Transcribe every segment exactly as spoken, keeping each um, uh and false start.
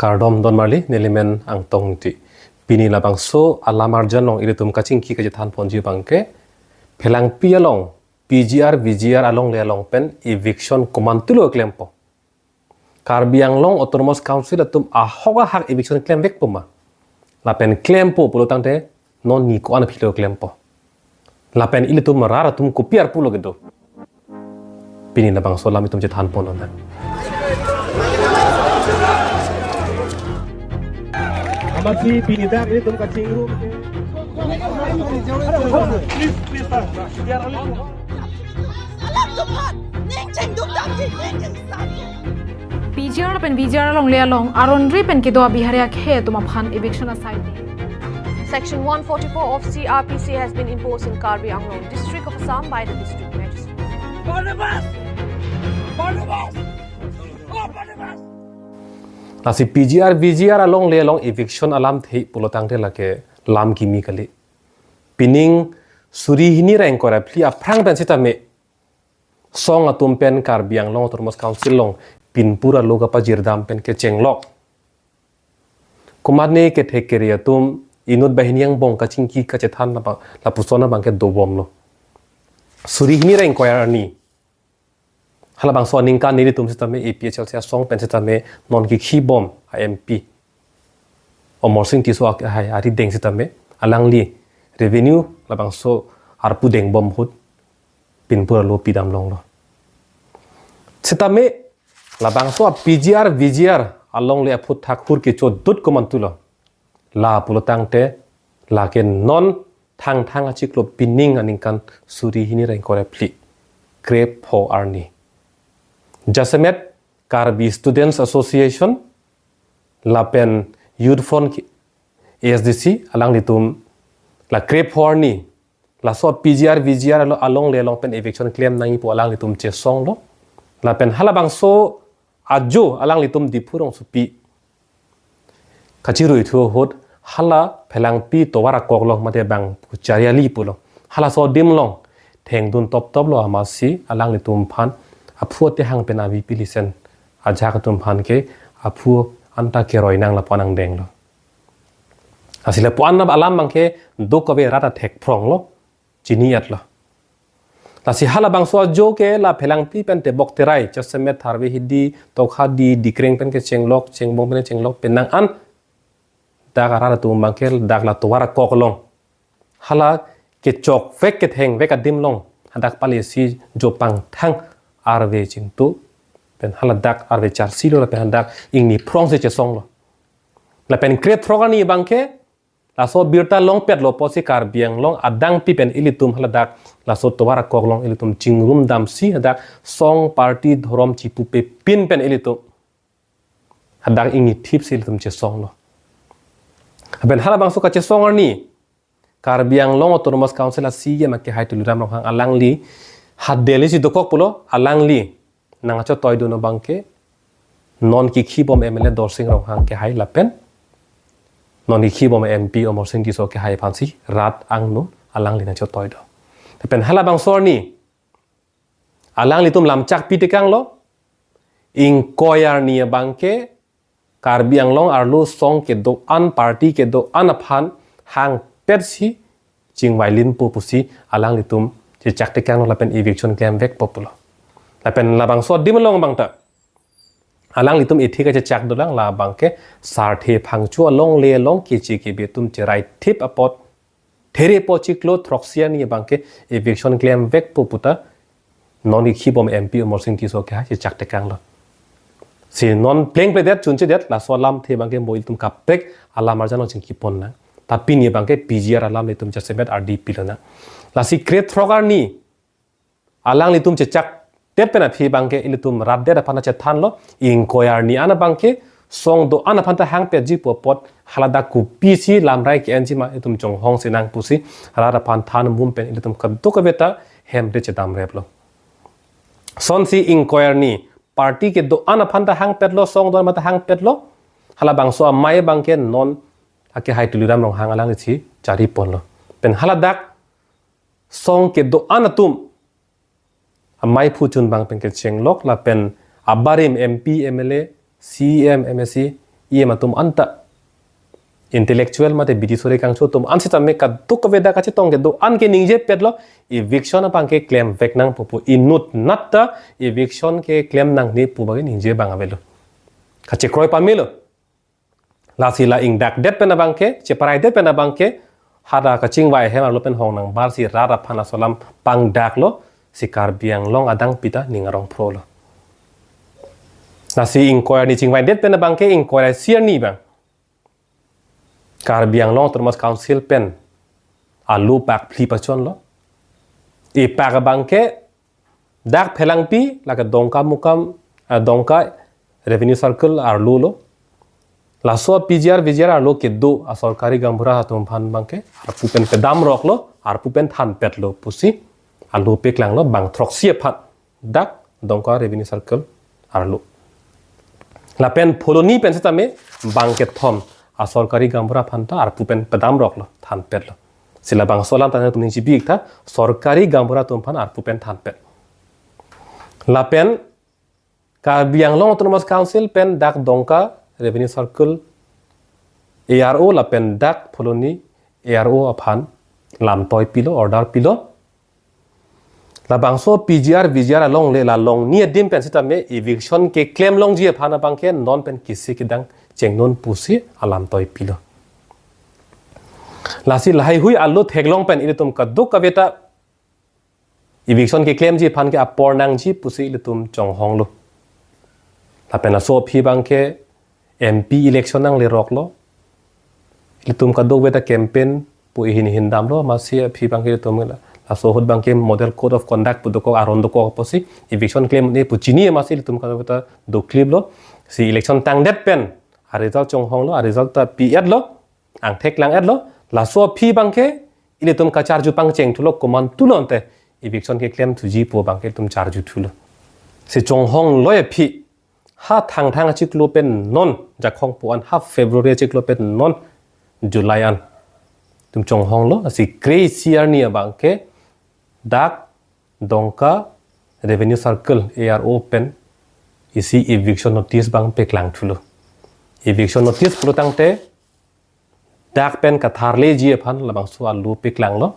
Kardom don marli, nelimen Angtong Ingti. Pini labangso alam arjan along ilitum kachingki kachethan ponji abangke, Phelangpi along P G R V G R alongle along pen eviction komantulo klempo. Karbi Anglong Autonomous Council atum ahok ahak eviction klemvekpo ma? Lapen klempo pulo tangte non ni ko-an aphilo klempo? Lapen ilitum rat atum kopi arpu lo kedo? Pini labangso alam itum chethan pon nang. Amatsi pini dak ilitum kachingrum ke. Please, please, sir. They are only P G R pen V G R alongle along aron ri pen kedo a-Bihari akhei atum aphan eviction asai. Section one forty-four of C R P C has been imposed in Karbi Anglong, District of Assam by the District Magistrate. Barnabas! Barnabas! Oh, Barnabas! Lasi P G R V G R alongle along eviction alamthe pulo tangte lake lam kimi kali. Pining suri hini ra ingkoi ra phli aphrang pen sitame song atum pen Karbi Anglong Autonomous Council along pinpur alo kapajirdam pen kechenglok. Komatne kethek kere atum inut banghini angbong kachingki kachethan laba lapuson abangke dobomlo. Suri hini ra ingkoi arni, halabangso aningkan nelitum sitame A P H L C asong pen sitame non kikhi bom a-M P Amarsing Tisso akhei arideng sitame alangli revenue labangso arpu dengbom ahut pinpur alo pidam longlo. Sitame labangso a-P G R V G R alongle aphuthak hur kechodut komantulo? La pulo tangte lake non Thangthang achiklo pining aningkan suri hini ra ingkoi ra phli, krepho arni, jasemet Karbi Students Association lapen Youth Front A S D C alanglitum la krepho arni laso P G R V G R alo alongle along pen eviction klem nangji pu alanglitum chesonglo. Lapen halabangso ajo alanglitum Diphu rongsopi kachirui thu ahut hala Phelangpi tovar akok along mate bang Chariali pulo, halaso adim along thengdun toptop lo amatsi alanglitum aphan aphu atehang pen avi pilisen ajak atum aphan ke aphu anta keroi nang lapu-an angdenglo. Lasi lapu-an alam abangke duk kave rat athek phronglo, chini-etlo. Lasi halabangso ajo ke la Phelangpi pen Tebok Terai, jasemet Tharve Hidi, Tokha Di, Dikreng pen kechenglok, Chengbong pen kechenglok penang an dak arat atum abangke dak la tovar akok along hala kechokvek kethengvek adim along hadak pale si jopang thang arve chingtu pen hala dak arve charsi lo lapen hadak ingni phrong si chesonglo. Lapen krethrok arni abangke laso birta longpetlo pusi Karbi Anglong adangpi pen ilitum haladak laso tovar akok along ilitum chingrum damsi hadak song party dhorom chipupe pin pen ilitum hadak ingni thip si ilitum chesonglo. Lapen halabangso kachesong arni Karbi Anglong Autonomous Council a-C E M akehai Tuliram Ronghang alangli ha Delhi si dokok pulo, alangli nangchotoi dun abangke non kikhi bom M L A Dorsing Ronghang kehai lapen non kikhi bom M P Amarsing Tisso kehai aphansi rat angno alangli nangchotoi do. Lapen halabangso arni alanglitum lamchak pitekanglo, ingkoi arni abangke Karbi Anglong arlo song kedo-an party kedo-an aphan hangpetsi chingvailinpo pusi alanglitum chechak tekanglo lapen eviction klemvekpo pulo. Lapen labangso adim along abangta alanglitum ethik kachechak dolang, la abangke sarthe phangcho alongle along keche kebe atum cherai thip apot therepo chiklo throksi arni abangke eviction klemvekpo puta non kikhi bom M P Amarsing Tisso kehai chechak tekanglo. Si non plengpledet chunchedet laso alamthe abangke mo ilitum kaprek alam arjan along chingki pon nang. Ta pini abangke P G R alam ilitum jasemet ardi pilo nang. Lasi krethrok arni alanglitum chechakdet pen aphi abangke ilitum ratdet aphan chethanlo, ingkoi arni an abangke song do-an aphan ta hangpetji pu apot haladak kopisi lamrai ke-enji ma itum chonghong sinang pusi rat aphan than mum pen ilitum kadokave ta hem de chedamreplo. Sonsi ingkoi arni party kedo-an aphan ta hangpetlo, song do-an aphan ta hangpetlo, halabangso amei abangke non akehai Tuliram Ronghang alangli si chari ponlo. Pen haladak song kedo-an atum amei phu chunbang pen kechenglok lapen abarim M P, M L A, C E M, M A C, E M atum anta intellectual mate bidi sore kangcho atum an sitame kadokave dak kachetong kedo-an ke ningjepetlo, eviction abangke klemvek nangpo pu. Inut nat ta eviction keklem nangne pu abangke ningje abang avelo. Kachekroi pamelo. Lasi la ingdakdet pen abangke, cheparaidet pen abangke, hada kachingvai ahem arlo pen hong nangbar si rat aphan aso alam pangdaklo, si Karbi Anglong adang pita ning arong phrolo. Lasi ingkoi arni chingvaidet pen abangke ingkoi ra isi arni abang Karbi Anglong Autonomous Council pen alu pak phli pachonlo. Epak abangke dak Phelangpi, lake Dongkamukam, ah, Dongka Revenue Circle arlo lo. Laso P G R, V G R arlo kedo asorkari gaonbura atum aphan abangke arpu pen pedamroklo, arpu pen thanpetlo pusi alu peklanglo bang throksi aphan dak Dongka Revenue Circle arlo. Lapen Phuloni pen sitame bang kethom asorkari gaonbura aphan ta arpu pen pedamroklo, thanpetlo. Si labangso alam ta nangtum ningjepi-iktha, sorkari gaonbura atum aphan arpu pen thanpet. Lapen Karbi Anglong Autonomous Council pen dak Dongka Revenue Circle A R O lapen dak Phuloni A R O aphan lamtoi pilo, order pilo. Labangso P G R, V G R alongle la longni adim pen sitame eviction keklem longji aphan abangke non pen kisi kedang chengnon pusi alamtoi pilo. Lasi lahaihui alu theklong pen ilitum kadokave ta eviction keklemji aphan ke apor nangji pusi ilitum chonghonglo. Lapen laso aphi abangke M P election nangleroklo. Ilitum kadokave ta campaign pu ihin ihin damlo, amatsi aphi abangke ilitum la, laso ahut abangke model code of conduct pu dokok, aron dokok apotsi eviction klem-un-e pu chini, amatsi ilitum kadokave ta dokliplo. Si election tangdet pen aresult chonghonglo, aresult ta pi-etlo, angthek lang-etlo. Laso aphi abangke ilitum kacharju pangchengthulo, komantulo ante eviction keklemthuji pu abangke ilitum charjuthulo. Si chonghonglo aphi, ha Thangthang achiklo pen non, Jakhong pu-an, ha February achiklo pen non July an ilitum chonghonglo. Si kre-isi arni abangke dak Dongka Revenue Circle A R O pen isi eviction notice abang peklangthulo. Eviction notice pulo tangte dak pen katharleji aphan labangso alu peklanglo.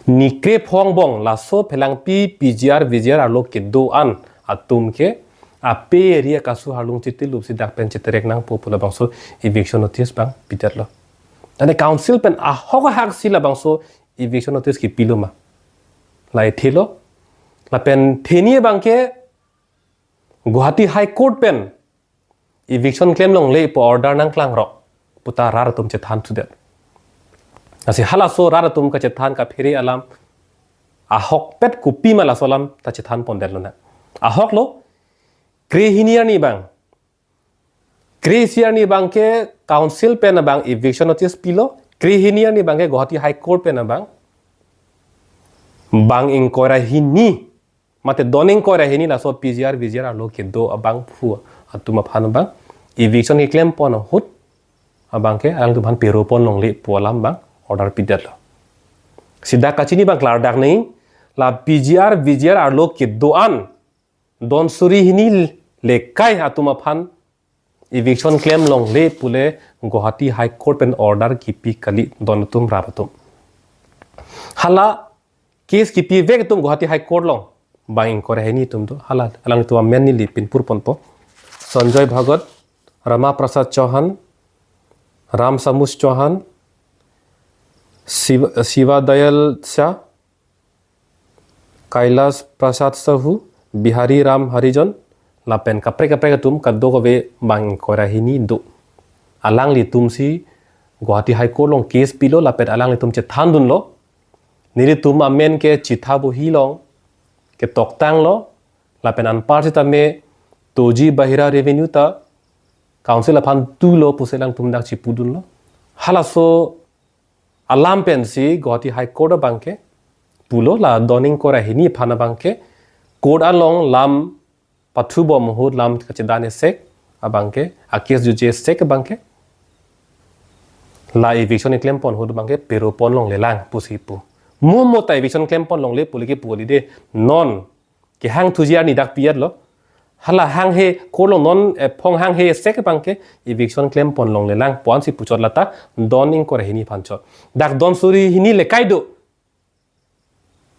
Ni krepho angbong laso Phelangpi P G R V G R arlo kedo-an atum ke ape area kasu harlung chitilup si dak pen cheterek nangpo pu labangso eviction notice abang pidetlo. Ane council pen ahok ahak si labangso eviction notice kipilo ma? La ithelo. Lapen theni abangke Guwahati High Court pen eviction klem longle pu order nangklangrok pu ta rat atum chethanthudet. Lasi halaso rat atum kachethan kaphere alam ahokpet kopima laso alam ta chethan pondetlo na. Ahoklo, kre-hini arni abang, kre-isi arni abangke council pen abang eviction notice pilo, kre-hini arni abangke Guwahati High Court pen abang bang ingkoi ra hini mate don ingkoi ra hini laso P G R V G R arlo kedo abangphu atum aphan abang eviction keklem pon ahut abangke alangtum aphan pero pon longle pu alam abang order pidetlo. Si dak kachini abang klardak nangji, la P G R V G R arlo kedo-an don suri hini lekai atum aphan eviction klem longle pule Guwahati High Court pen order kipi kali don atum, rat atum. Hala case kipivek atum Guwahati High Court along bang ingkoi ra hini atum do. Hala alangtum amen neli pinpur ponpo. Sanjoy Bhagat, Rama Prasad Chauhan, Ram Samus Chauhan, Shiva, Shiva Dayal Shah, Kailash Prasad Sahu, Bihari Ram Harijan, lapen kaprek kaprek atum kadokave bang ingkoi ra hini do. Alanglitum si Guwahati High Court along case pilo lapen alanglitum chethandunlo. Nelitum amen ke chitha bohi along ketoktanglo, lapen anpar sitame toji bahira revenue ta council aphan tulo pusi alangtum dak chipudunlo. Halaso alam pensi Guwahati High Court abangke pulo la don ingkoi ra hini aphan abangke court along lam pathubom ahut, lam kachedan esek abangke, a case juje esek abangke, la eviction keklem pon ahut abangke pero pon longlelang pusi pu. Mo mo ta eviction klem pon longle pule kipu kali de, non kehangthuji arni dak pi-etlo. Hala hanghe korlong non, eh, phong hanghe sek abangke eviction klempon longlelang pu ansi puchot lata don ingkoi ra hini aphan chot. Dak don suri hini lekai do.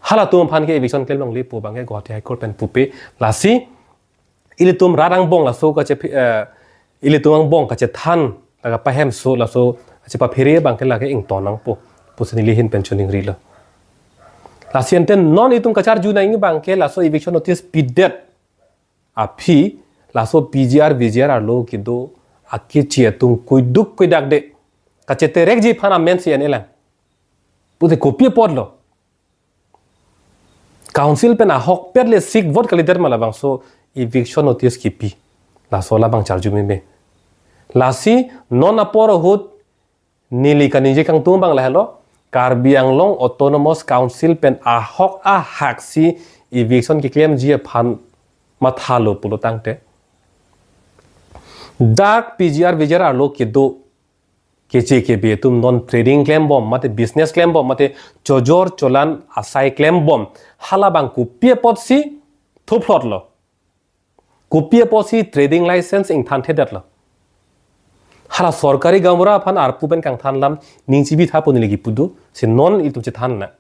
Halatum aphan ke eviction klem longle pu abangke Guwahati High Court pen pupe. Lasi ilitum rat angbong laso kache, eh, ilitum angbong kachethan laga pahemso laso kachepaphere abangke lake ington nangpo pusi neli ahin pen chiningrilo. Lasi ante non itum kacharju nangji abangke laso eviction notice pidet aphi laso P G R, V G R arlo kedo akeche atum kuiduk kuidakde kacheterekji aphan amen si en-elang. Pute kopi apotlo? Council pen ahokpet le sik vote kalidet ma labangso eviction notice kipi. Laso labang charju meme. Lasi non apor ahut neli kaningje kangtung abang lahelo, Karbi Anglong Autonomous Council pen ahok ahaksi eviction keklemji aphan mathalo pulo tangte, dak P G R V G R arlo kedo keche kebe atum non trading klembom mate business klembom mate chojor cholan asai klembom, halabang kopi apotsi thuphlotlo? Kopi apotsi trading license ingthanthedetlo? Hala sorkari gaonbura aphan arpu pen kangthan alam ning chibitha pu neli kipu do, si non itum chethan nang.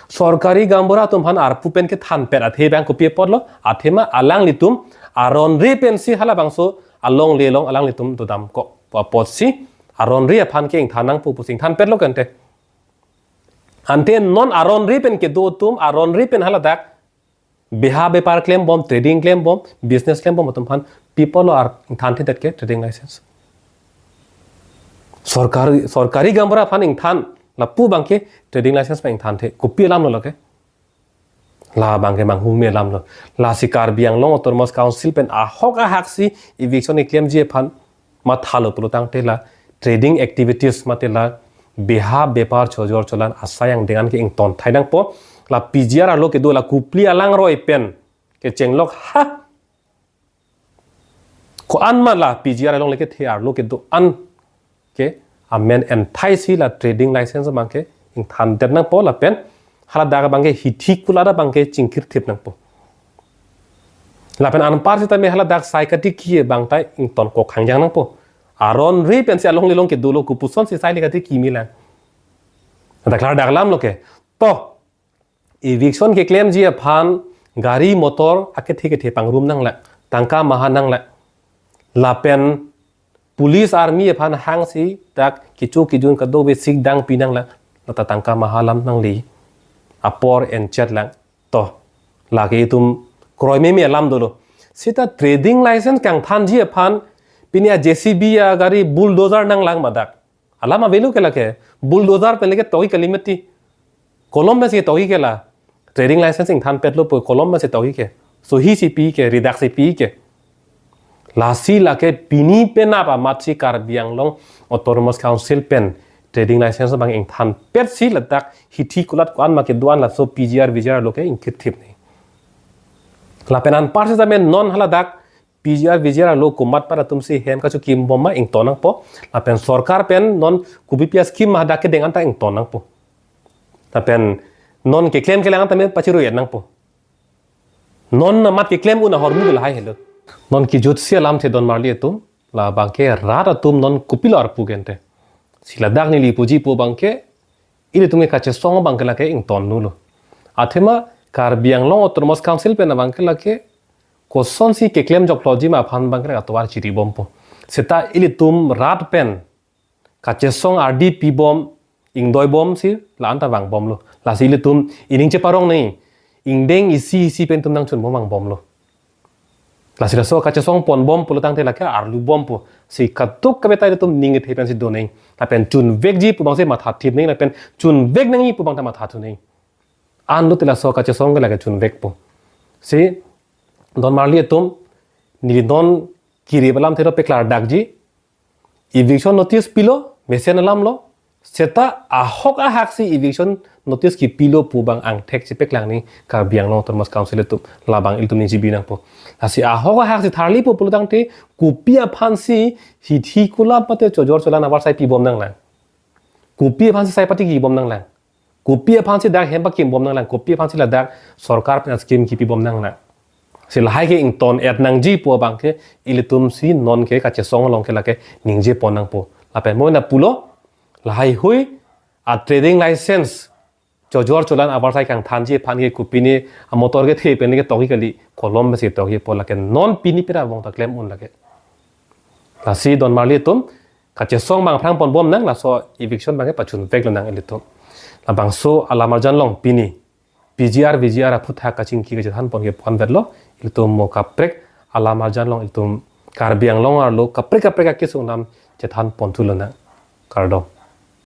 Sorkari gaonbura atum aphan arpu pen kethanpet athe abang kopi apotlo? Athema alanglitum aronre pensi halabangso alongle along alanglitum dodamkok pu apotsi aronre aphan ke ingthan nangpo pusi ingthanpetlo kante. Ante non aronre pen kedo atum, aronre pen haladak beha bepar klembom, trading klembom, business klembom atum aphan pi apotlo ar ingthanthedet ke trading license? Sorkari, sorkari gaonbura aphan ingthan, lapu abangke trading license abang ingthanthe, kopi alamlo lake? Labangke manghumeme alamlo. Lasi Karbi Anglong Autonomous Council pen ahok ahaksi eviction keklemji aphan mathalo pulo tangte la trading activities mate la beha bepar chojor cholan asai angdeng an ke ingtonthai nangpo. La P G R arlo kedo la kopli alangroi pen kechenglok ha ko-an ma la P G R along leke the arlo kedo an ke amen enthaisi la trading license abangke ingthandet nangpo lapen haladak abangke hithi kulat abangke chingkirthip nangpo. Lapen anpar sitame haladak sai katiki abang ta ingtonkok hangjang nangpo. Aronre pensi alongle along kedolo, kopusonsi sai le katiki milang? Dak klardak alamlo ke. To, eviction keklemji aphan gari motor akethe kethe pangrum nanglang, tangka maha nanglang. Lapen police army aphan hangsi dak kecho kejun kadokave sik dang pi nanglang, lata tangka maha alam nangli. Apor enchetlang. To, lake itum kroimeme alam dolo. Seta trading license kangthanji aphan pini a J C B agari, bulldozer nanglang ma dak? Alam avelo ke lake? Bulldozer pen leke tokji kali mati. Kolom pensi tokji ke la? Trading license ingthanpetlo pu kolom pensi tokji ke? Sohi si pi ke, ridak si pi ke? Lasi lake pini penap amatsi Karbi Anglong Autonomous Council pen trading license abang ingthanpetsi ladak hithi kulat ko-an ma kedo an laso P G R V G R arlo ke ingkirthip nangji. Lapen anpar sitame non haladak P G R V G R arlo komat mat atumsi hem kachokimbom ma ington nangpo. Lapen sorkar pen non kopi pi a-scheme ma hadak kedeng anta ington nangpo. Lapen non keklem kelang anta me pachirui-et nangpo. Non amat keklem un ahormu lahai helo. Non kejutsi alamthe donmarli atum, labangke rat atum non kopilo arpu kente? Si ladak neli puji pu abangke, ilitum ke kachesong abangke lake ingtonnulo. Athema Karbi Anglong Autonomous Council pen abangke lake kosonsi keklem jokloji ma aphan abangke lake atovar chiribompo. Seta ilitum rat pen kachesong ardi pibom, ingdoibomsi la-anta vangbomlo. Lasi ilitum ining cheparong nangji, ingdeng isi isi pen itum nangchunbom vangbomlo. Lasi laso kachesong ponbom pulo tangte lake arlubompo. Si kadokave ta ilitum ning kethe pensi do nangji. Lapen chunvekji pu abangsi mathathip nangji, lapen chunvek nangji pu abang ta mathathu nangji. Anlote laso kachesong ke lake chunvekpo. Si donmarli atum, neli non kiri alamthe lo peklardakji. Eviction notice pilo, mesen alamlo. Seta ahok ahaksi eviction notice kipilo pu abang angthek si peklang nangji Karbi Anglong Autonomous Council atum, labang ilitum ningjebi nangpo. Lasi ahok ahaksi tharlipo pulo tangte kopi aphansi hithi kulat mate chojor cholan avarsai pibom nanglang? Kopi aphansi sai patikibom nanglang? Kopi aphansi dak hem pakimbom nanglang? Kopi aphansi ladak sorkar pen scheme kipibom nanglang? Si lahai ke ington-et nangji pu abang ke ilitum si non ke kachesong along ke lake ningje pon nangpo. Lapen mo na pulo, lahai hui a trading license chojor cholan avarsai kangthanji aphan ke kopine a motor kethe pen ke tokji kali, kolom si tokji pu lake non pini pera bong ta klem un lake. Lasi don marli atum kachesong abang aphrang pon bom nang, laso eviction abang ke pachun vek lo nang ilitum. Labangso alam arjan along pini P G R, V G R aphuthak kachingki kachethan pon ke pon vetlo, ilitum mo kaprek alam arjan along ilitum Karbi Anglong arlo kaprek kaprek akesung alam chethan pon thu lo nang. Kardom.